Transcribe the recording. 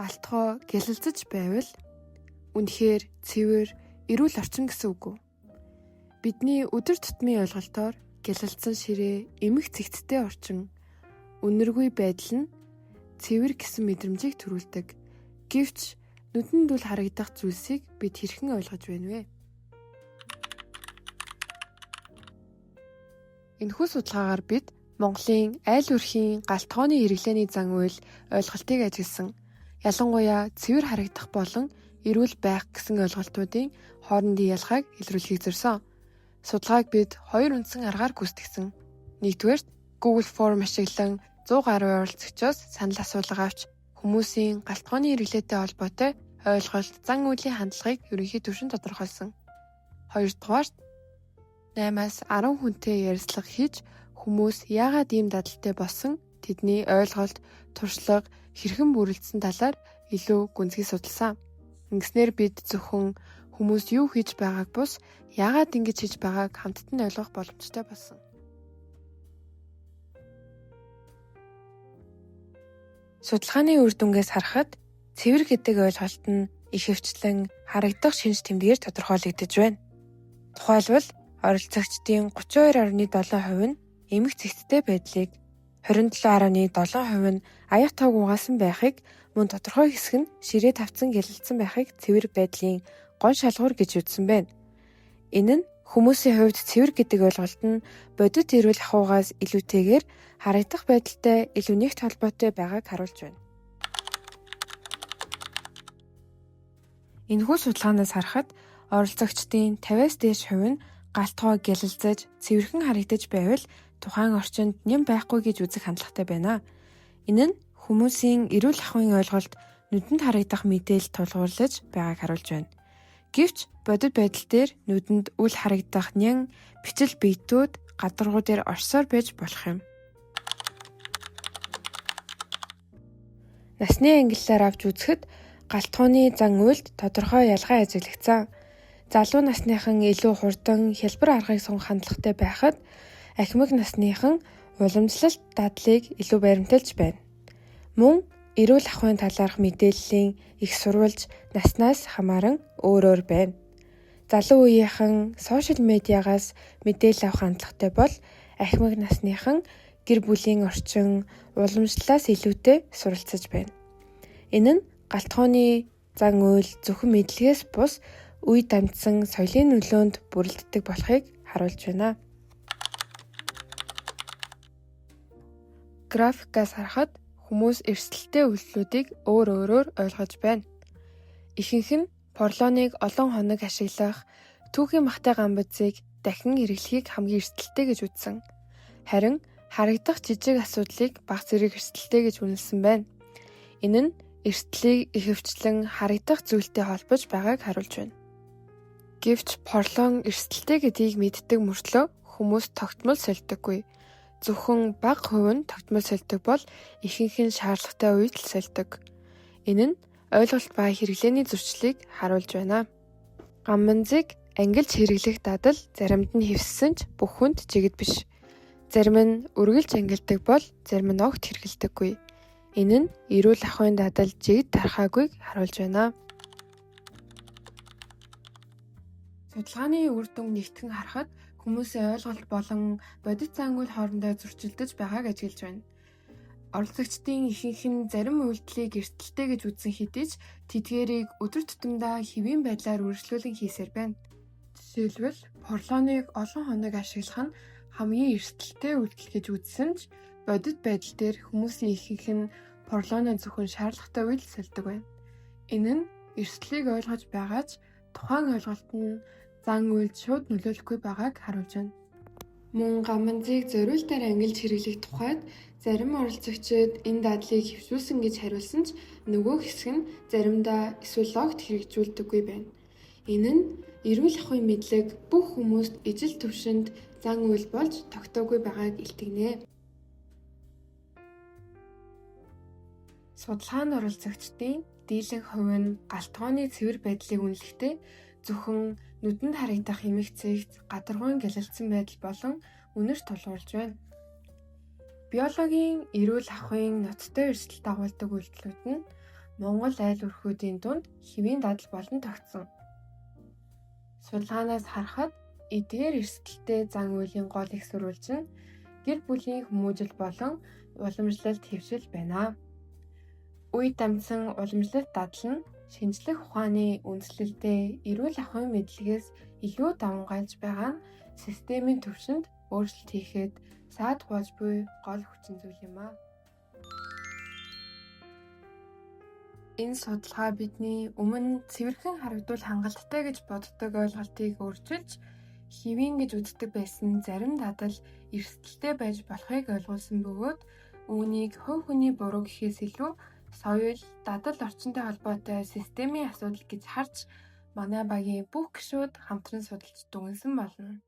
Гал тогоо гялалзаж байвал үнэхээр цэвэр, эрүүл орчин гэсэн үг үү? Бидний өдөр тутмын ойлголтоор гялалзсан ширээ, эмх цэгцтэй орчин, үнэргүй байдал нь цэвэр гэсэн мэдрэмжийг төрүүлдэг. Гэвч нүдэнд үл харагдах зүйлсийг бид хэрхэн ойлгож байна вэ? Энэхүү судалгаагаар бид Монголын айл өрхийн гал тогооны хэрэглээний зан үйл ойлголтыг ажигласан. Ялангуяа цэвэр харагдах болон эрүүл байх гэсэн ойлголтуудын хоорондын ялгааг илрүүлэхийг зорьсон. Судалгааг бид хоёр үндсэн аргаар гүйцэтгэсэн. Нэгдүгээрт Google Form ашиглан 100 гаруй оролцогчоос санал асуулга авч хүмүүсийн гал тогооны хэрэглээтэй холбоотой ойлголт, зан үйлийн хандлагыг ерөнхий түвшинд тодорхойлсон. Хоёрдугаарт 8-аас 10 хүнтэй ярилцлага хийж хүмүүс яагаад ийм дадалтай болсон, тэдний ойлголт, туршлага хэрхэн бүрэлдсэн талаар илүү гүнзгий судалсан. Ингэснээр бид зөвхөн хүмүүс юу хийж байгааг бус яагаад ингэж хийж байгааг хамтд нь ойлгох боломжтой болсон. Судалгааны үр дүнгээс харахад цэвэр гэдэг ойлголт нь ихэвчлэн харагдах шинж тэмдгээр тодорхойлогдож байна. Тухайлбал оролцогчдын 32.7% нь эмх цэгцтэй байдлыг, 27.7% нь аяга тоог угаасан байхыг, мөн тодорхой хэсэг нь ширээ тавцан гялалзсан байхыг цэвэр байдлын гол шалгуур гэж үзсэн байна. Энэ нь хүмүүсийн хувьд цэвэр гэдэг ойлголт нь бодит эрүүл ахуйгаас илүүтэйгээр харагдах байдалтай илүү нэгт холбоотой байгааг харуулж байна. Энэхүү судалгаанаас харахад оролцогчдын 50-аас дээш хувь нь гал тогоо гялалзаж цэвэрхэн харагдаж байвал тухайн орчинд ням байхгүй гэж үзэх хандлагатай байна. Энэ нь хүмүүсийн эрүүл ахуйн ойлголт нүдэнд харагдах мэдээлэл тулгуурлаж байгааг харуулж байна. Гэвч бодит байдал дээр нүдэнд үл харагдах нян, бичил биетүүд гадаргуу дээр орсоор байж болох юм. Насны ангиллаар авч үзэхэд гал тогооны зан үйлд тодорхой ялгаа ажиглагдсан. Залуу насныхан илүү хурдан хялбар аргыг сонгох хандлагатай байхад ахимаг насныхан уламжлалт дадлыг илүү баримталж байна. Мөн эрүүл ахуйн талаарх мэдээллийн их сурвалж наснаас хамааран өөр өөр байна. Залуу үеийнхэн сошиал медиагаас мэдээлэл авах хандлагатай бол ахимаг насныхан гэр бүлийн орчин, уламжлалаас илүүтэй суралцаж байна. Энэ нь гал тогооны зан үйл зөвхөн мэдлэгээс бус үе дамжсан соёлын нөлөөнд бүрэлддэг болохыг харуулж байна. Графикаас харахад хүмүүс эрсдэлтэй үйлдэлүүдийг өөр өөрөөр ойлгож байна. Ихэнх нь порлоныг олон хоног ашиглах, түүхийн махтай гамбазыг дахин хэрэглэхийг хамгийн эрсдэлтэй гэж үзсэн. Харин харагдах жижиг асуудлыг бага зэрэг эрсдэлтэй гэж үнэлсэн байна. Энэ нь эрсдлийг ихэвчлэн харагдах зүйлтэй холбож байгааг харуулж байна. Гэвч порлон эрсдэлтэй гэдгийг мэддэг мөртлөө хүмүүс тогтмол сольдоггүй. Зөвхөн бага хувь нь тогтмол сольдог бол ихэнх нь шаардлагатай үед л сольдог. Энэ нь ойлголт ба хэрэглээний зөрчлийг харуулж байна. Гамбанзыг ангилж хэрэглэх дадал заримд нь хэвссэн ч бүх хүнд чигэд биш. Зарим нь үргэлж ангилдаг бол зарим нь огт хэрэглэдэггүй. Энэ нь эрүүл ахуйн дадал жигд тархаагүйг харуулж байна. Судалгааны үр дүн нэгтгэн харахад хүмүүсийн ойлголт болон бодит зан үйл хоорондоо зөрчилдөж байгааг ажиглаж байна. Оролцогчдын ихэнх нь зарим үйлдэлийг эрсдэлтэй гэж үзсэн хэдий ч тэдгээрийг өдөр тутамдаа хэвийн байдлаар үргэлжлүүлэн хийсээр байна. Жишээлбэл порлоныг олон хоног ашиглах нь хамгийн эрсдэлтэй үйлдэл гэж үзсэн ч бодит байдал дээр хүмүүсийн ихэнх нь порлоны зөвхөн шаардлагатай үед л сольдог байна. Энэ нь эрсдлийг ойлгож байгаа ч тухайн ойлголт нь зан үйлд шууд нөлөөлөхгүй байгааг харуулж байна. Мөн гамбанзыг зориултаар ангилж хэрэглэх тухайд зарим оролцогчид энэ дадлыг хэвшүүлсэн гэж хариулсан ч нөгөө хэсэг нь заримдаа эсвэл огт хэрэгжүүлдэггүй байна. Энэ нь эрүүл ахуйн мэдлэг бүх хүмүүст ижил түвшинд зан үйл болж тогтоогүй байгааг илтгэнэ. Судалгаанд оролцогчдын дийлэнх хувь нь гал тогооны цэвэр байдлыг үнэлэхдээ зөвхөн нүдэнд харагдах эмх цэгц, гадаргуун гялалзсан байдал болон үнэр тулгуурлаж байна. Биологийн эрүүл ахуйн ноцтой эрсдэл дагуулдаг үйлдэлүүд нь Монгол айл өрхүүдийн дунд хэвийн дадал болон тогтсон. Судалгаанаас харахад эдгээр эрсдэлтэй зан үйлийн гол эх сурвалж нь гэр бүлийн хүмүүжил болон уламжлалт хэвшил байна. Үе дамжсан уламжлалт дадал нь шинжлэх ухааны үндэслэлтэй эрүүл ахуйн мэдлэгээс илүү давамгайлж байгаа нь системийн түвшинд өөрчлөлт хийхэд саад хувааж буй гол хүчин зүйл юм аа. Энэ судалгаа бидний өмнө цэвэрхэн харагдвал хангалттай гэж боддог ойлголтыг өөрчилж, хэвийн гэж үздэг байсан зарим дадал эрсдэлтэй байж болохыг ойлгуулсан бөгөөд үүнийг хувь хүний буруу гэхээс илүү соёл, дадал орчинтой холбоотой системийн асуудал гэж харж манай багийн бүх гишүүд хамтран судалж дүгнэсэн болно.